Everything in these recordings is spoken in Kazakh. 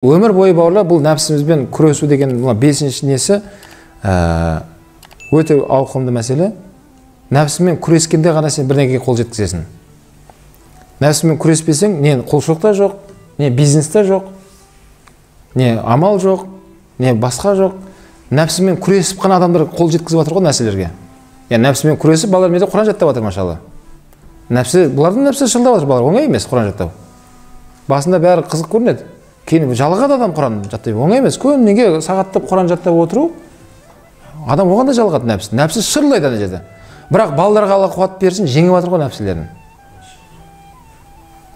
Өмір бойы, бауырлар, бұл нәпсімізбен күресу деген мына бесінші несі өте ауқымды мәселе. Нәпсімен күрескенде ғана сен бірдеңеге қол жеткізесің. Нәпсімен күреспесең, не құлшылық та жоқ, не бизнес та жоқ, не амал жоқ, не басқа жоқ. Нәпсімен күресіп қана адамдар қол жеткізіп жатыр ғой нәрселерге. Яғни нәпсімен күресіп балалар менде Құран жаттап жатыр, машалла. Нәпсі, бұлардың нәпсі шырылдап жатыр, балалар оңай емес Құран жаттау. Басында бәрі қызық көрінеді. Кейін жалығады адам Құран жаттай, оңай емес. Күніне сағаттап Құран жаттап отыру, адам оған да жалығады нәпсі. Нәпсі шырылдайды ана жерде. Бірақ балаларға Алла қуат берсін, жеңіп жатыр ғой нәпсілерін.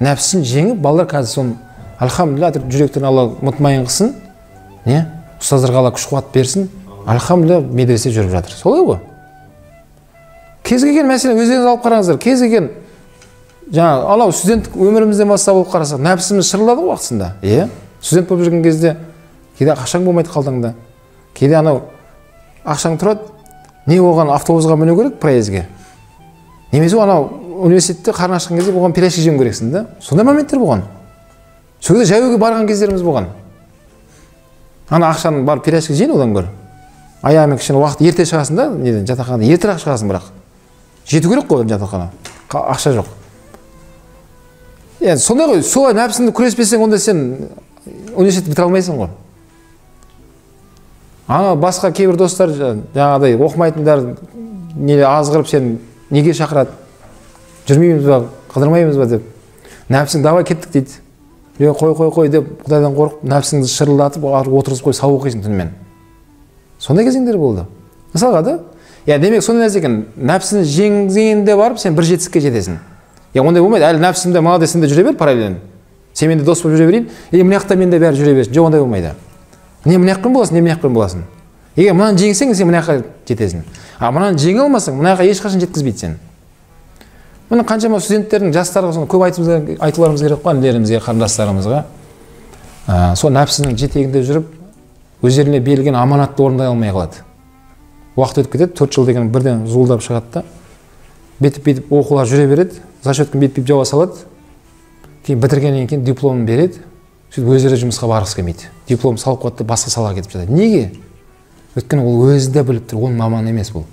Нәпсісін жеңіп, балалар қазір соны, альхамдулилля, жүректерін Алла мұтмайын қылсын, не? Ұстаздарға Алла күш қуат берсін, альхамдулилля, медресе жүріп жатыр. Солай ғой. Кез келген мәселе өздеріңіз алып қараңыздар. Кез келген жаңа анау студенттік өмірімізден бастап алып қарасақ, нәпсіміз шырылдады ғой уақытысында. Иә? Студент болып жүрген кезде кейде ақшаң болмайды қалтаңда. Кейде анау ақшаң тұрады, не оған автобусқа міну керек проездге. Немесе анау университетте қарны ашқан кезде оған пирожки жеу керексің да. Сондай моменттер болған. Сол кезде жаяуге барған кездеріміз болған. Ана ақшаны барып пирожки жейін одан гөрі. Аяғымен кішкене уақыт ерте шығасың да, неден жатақханадан ертерек шығасың бірақ. Жету керек қой жатақхана. Ақша жоқ. Енді сондай ғой, солай нәпсіңді күреспесең, онда сен университетті бітіре алмайсың ғой. Ана басқа кейбір достар жаңағыдай оқымайтындар не азғырып сен неге шақырады? Жүрмейміз ба, қыдырмаймыз ба деп. Нәпсің давай кеттік дейді. Е, қой, қой, қой деп Құдайдан қорқып, нәпсіңді шырылдатып, отырғызып қойып сабақ оқисың түнімен. Сондай кезеңдер болды. Мысалға да, я демек сондай нәрсе екен, нәпсіні жеңгенде барып сен бір жетістікке жетесің. Я ондай болмайды, әлі нәпсімде молодец сен де жүре бер параллельно. Сен менде дос болып жүре берейін, е мына жақта менде бәрі жүре берсін. Жоқ, ондай болмайды. Не мына жақпен боласың, не мына жақпен боласың. Егер мынаны жеңсең, сен мына жаққа жетесің. А мынаны жеңе алмасаң, мына жаққа ешқашан жеткізбейді сені. Міне қаншама студенттердің, жастарға соны көп айтуларымыз керек қой, інілерімізге, қарындастарымызға. Сол нәпсінің жетегінде жүріп, өздеріне берілген аманатты орындай алмай қалады. Уақыт өтіп кетеді, 4 жыл деген бірден зуылдап шығады да, бетіп-бетіп оқулар жүре береді, зачеткін бетіп-бетіп жауа салады, кейін бітіргеннен кейін дипломын береді, сөйтіп өздері жұмысқа барғысы келмейді. Диплом салып қояды да басқа салаға кетіп жатады. Неге? Өйткені ол өзі де біліп тұр, оның маманы емес бұл.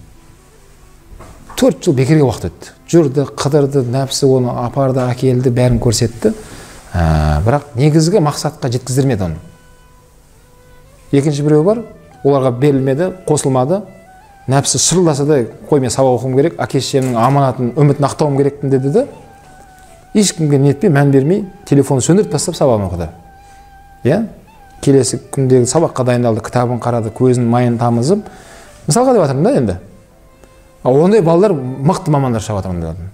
4 жыл бекерге уақыт өтті. Жүрді, қыдырды, нәпсі оны апарды, әкелді, бәрін көрсетті. Бірақ негізгі мақсатқа жеткіздірмеді оны. Екінші біреу бар, оларға берілмеді, қосылмады. Нәпсі шырылдаса да, қой мен сабақ оқуым керек, әке шешемнің аманатын, үмітін ақтауым керекпін деді де, ешкімге нетпей, мән бермей, телефонын сөндіріп тастап сабағын оқыды. Иә? Келесі күндегі сабаққа дайындалды, кітабын қарады, көзінің майын тамызып. Мысалға деп жатырмын да енді. Ондай балалар мықты мамандар шығып жатыр ондайлардан.